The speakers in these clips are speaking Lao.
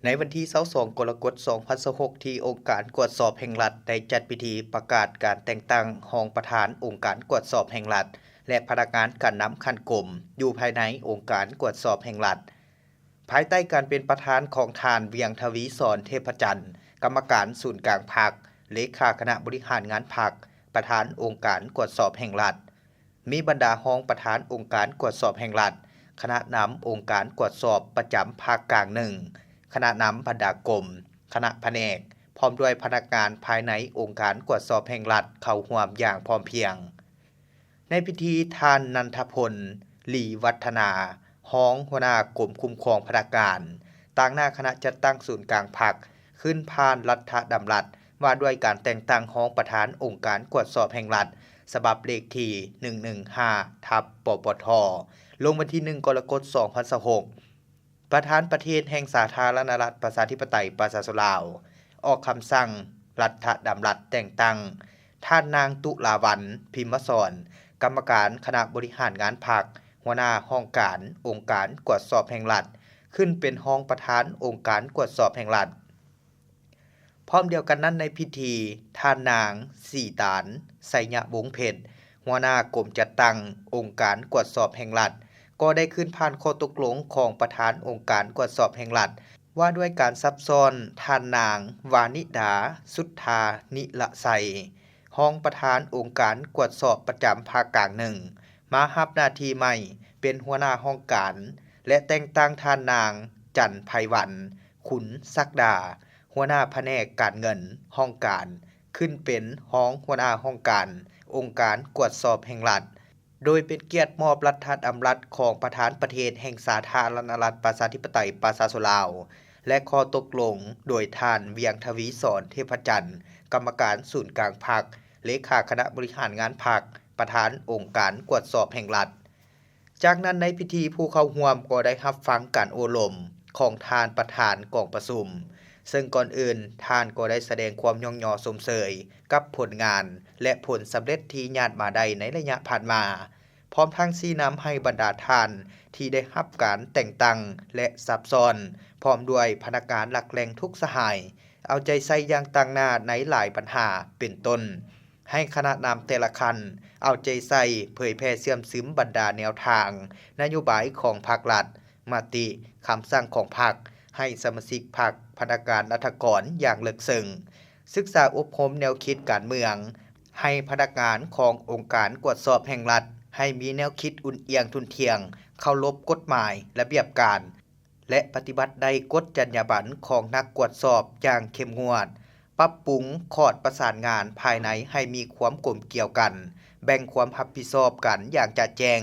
ໃນວັນທີຊາວສອງ ກໍລະກົດ ສອງພັນຊາວຫົກ ທີ່ອົງການກວດສອບແຫ່ງລັດ ໄດ້ຈັດພິທີປະກາດການແຕ່ງຕັ້ງຮອງປະທານອົງການກວດສອບແຫ່ງລັດ ແລະ ພະນັກງານການນຳຂັ້ນກົມ ຢູ່ພາຍໃນອົງການກວດສອບແຫ່ງລັດ ພາຍໃຕ້ການເປັນປະທານຂອງທ່ານ ວຽງທະວີສອນ ເທບພະຈັນ ກຳມະການສູນກາງພັກ, ເລຂາຄະນະບໍລິຫານງານພັກ, ປະທານອົງການກວດສອບແຫ່ງລັດ. ມີບັນດາຮອງປະທານອົງການກວດສອບແຫ່ງລັດ, ຄະນະນຳອົງການກວດສອບປະຈຳພາກກາງໜຶ່ງ, ຄະນະນຳບັນດາກົມ, ຄະນະພະແນກ, ພ້ອມດ້ວຍພະນັກງານພາຍໃນອົງການກວດສອບແຫ່ງລັດເຂົ້າຮ່ວມຢ່າງພ້ອມພຽງ. ໃນພິທີ, ທ່ານ ນັນທະພົນ ຫຼີວັດທະນາ, ຮອງຫົວໜ້າກົມຄຸ້ມຄອງພະນັກງານ, ຕາງໜ້າຄະນະຈັດຕັ້ງສູນກາງພັກ, ຂຶ້ນຜ່ານລັດຖະດຳລັດວ່າດ້ວຍການແຕ່ງຕັ້ງຮອງປະທານອົງການກວດສອບແຫ່ງລັດ ສະບັບເລກທີ ໜຶ່ງໜຶ່ງຫ້າ ທັບ ປປທ ລົງວັນທີ ໜຶ່ງ ກໍລະກົດ ສອງພັນຊາວຫົກ. ປະທານປະເທດແຫ່ງສາທາລະນະລັດ ປະຊາທິປະໄຕ ປະຊາຊົນລາວ ອອກຄຳສັ່ງລັດຖະດຳລັດແຕ່ງຕັ້ງ ທ່ານນາງ ຕຸລາວັນ ພິມມະສອນ ກຳມະການຄະນະບໍລິຫານງານພັກ, ຫົວໜ້າຫ້ອງການອົງການກວດສອບແຫ່ງລັດ ຂຶ້ນເປັນຮອງປະທານອົງການກວດສອບແຫ່ງລັດ. ພ້ອມດຽວກັນນັ້ນ, ໃນພິທີ, ທ່ານນາງ ສີຕານ ໄຊຍະວົງເພັດ ຫົວໜ້າກົມຈັດຕັ້ງອົງການກວດສອບແຫ່ງລັດ ກໍໄດ້ຂຶ້ນຜ່ານຂໍ້ຕົກລົງຂອງປະທານອົງການກວດສອບແຫ່ງລັດ ວ່າດ້ວຍການສັບຊ້ອນ ທ່ານນາງ ວານິດາ ສຸດທານິລະໄຊ ຮອງປະທານອົງການກວດສອບປະຈຳພາກກາງໜຶ່ງ ມາຮັບໜ້າທີ່ໃໝ່ເປັນຫົວໜ້າຫ້ອງການ ແລະ ແຕ່ງຕັ້ງທ່ານນາງ ຈັນໄພວັນ ຂຸນສັກດາ ຫົວໜ້າພະແນກການເງິນຫ້ອງການ ຂຶ້ນເປັນຮອງຫົວໜ້າຫ້ອງການອົງການກວດສອບແຫ່ງລັດ, ໂດຍເປັນກຽດມອບລັດຖະດຳລັດຂອງປະທານປະເທດແຫ່ງສາທາລະນະລັດ ປະຊາທິປະໄຕ ປະຊາຊົນລາວ ແລະ ຂໍ້ຕົກລົງໂດຍທ່ານ ວຽງທະວີສອນ ເທບພະຈັນ ກຳມະການສູນກາງພັກ, ເລຂາຄະນະບໍລິຫານງານພັກ, ປະທານອົງການກວດສອບແຫ່ງລັດ. ຈາກນັ້ນໃນພິທີ ຜູ້ເຂົ້າຮ່ວມກໍໄດ້ຮັບຟັງການໂອ້ລົມຂອງທ່ານປະທານກອງປະຊຸມ, ເຊິ່ງກ່ອນອື່ນທ່ານກໍໄດ້ສະແດງຄວາມຍ້ອງຍໍຊົມເຊີຍກັບຜົນງານ ແລະ ຜົນສຳເລັດທີ່ຍາດມາໄດ້ໃນໄລຍະຜ່ານມາ, ພ້ອມທັງຊີ້ນຳໃຫ້ບັນດາທ່ານທີ່ໄດ້ຮັບການແຕ່ງຕັ້ງ ແລະ ສັບຊ້ອນ, ພ້ອມດ້ວຍພະນັກງານຫຼັກແຫຼ່ງທຸກສະຫາຍ ເອົາໃຈໃສ່ຢ່າງຕັ້ງໜ້າໃນຫຼາຍບັນຫາ ເປັນຕົ້ນ ໃຫ້ຄະນະນຳແຕ່ລະຂັ້ນເອົາໃຈໃສ່ເຜີຍແຜ່ເຊື່ອມຊຶມບັນດາແນວທາງນະໂຍບາຍຂອງພັກລັດ, ມະຕິ, ຄຳສັ່ງຂອງພັກ ໃຫ້ສະມາຊິກພັກ, ພະນັກງານລັດຖະກອນຢ່າງເລິກເຊິ່ງ, ສຶກສາອົບຮົມແນວຄິດການເມືອງ ໃຫ້ພະນັກງານຂອງອົງການກວດສອບແຫ່ງລັດ ໃຫ້ມີແນວຄິດອຸ່ນອຽງທຸ່ນທ່ຽງ, ເຄົາລົບກົດໝາຍ, ລະບຽບການ ແລະ ປະຕິບັດໄດ້ກົດຈັນຍາບັນຂອງນັກກວດສອບຢ່າງເຂັ້ມງວດ, ປັບປຸງຂອດປະສານງານພາຍໃນໃຫ້ມີຄວາມກົມກຽວກັນ, ແບ່ງຄວາມຮັບຜິດຊອບກັນຢ່າງຈະແຈ້ງ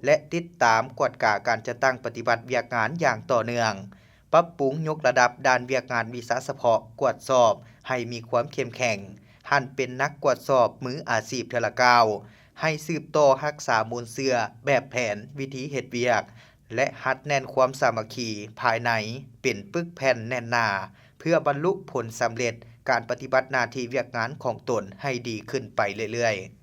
ແລະ ຕິດຕາມກວດກາການຈັດຕັ້ງປະຕິບັດວຽກງານຢ່າງຕໍ່ເນື່ອງ, ປັບປຸງຍົກລະດັບດ້ານວຽກງານວິຊາສະເພາະກວດສອບໃຫ້ມີຄວາມເຂັ້ມແຂງ, ຫັນເປັນນັກກວດສອບມືອາຊີບເທື່ອລະກ້າວ, ໃຫ້ສືບຕໍ່ຮັກສາມູນເຊື້ອແບບແຜນວິທີເຮັດວຽກ ແລະ ຮັດແໜ້ນຄວາມສາມັກຄີພາຍໃນເປັນປຶກແຜ່ນແໜ້ນໜາ ເພື່ອບັນລຸຜົນສຳເລັດການປະຕິບັດໜ້າທີ່ວຽກງານຂອງຕົນໃຫ້ດີຂຶ້ນໄປເລື້ອຍໆ.